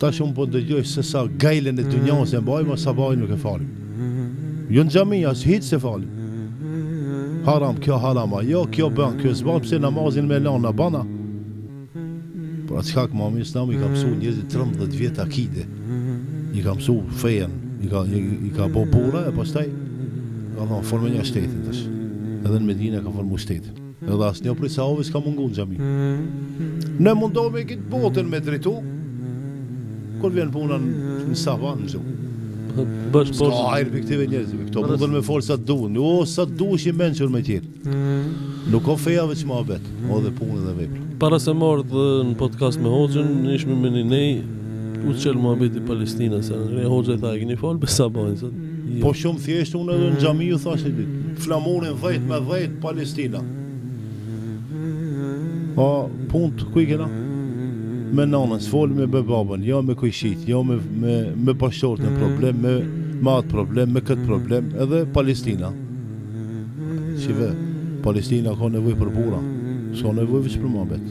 Tash unë po dëgjoj se sa gajlen e dynjasë e mbajmë, a sabahin nuk e falim. Jo në xhami, as hiç s'e falim. Haram, kjo haram, ajo, kjo bën, kjo s'bën, pse namazin me lanë, a bana? Por atë çka mami Islami i ka mësu njerëzit 13 vjet akide. I ka mësu fejen, i ka i, i ka bo burra e pastaj ka thonë forme një shtetin tash. Edhe në Medine ka formu shtetin. Edhe asnjë prej sahabëve s'ka mungu në xhami. Ne mundohemi këtë botën me drejtu, kur vjen puna në sabah në gjumë. Bash S'ka hajr për këtyre njerëzve. Këto mundën me folë sa të duan. Jo, sa të duash i mençur me tjerë. Nuk o feja veç muhabet, o dhe punë dhe vepër. Para se me ardhë në podcast me hoxhën, ishmi me një nej, u çel muhabeti Palestina, se në hoxha i tha, e keni falë be sabahin sot? Jo. Po shumë thjesht unë edhe në xhami ju thashë një ditë. Flamurin 10 me 10 Palestina. Po punët ku i kena? Me nanën, s'folim me babën, jo me kojshit, jo me me me bashkëshortin problem, me me atë problem, me këtë problem, edhe Palestina. Shive, Palestina ka nevojë për burra, s'ka nevojë veç për muhabet.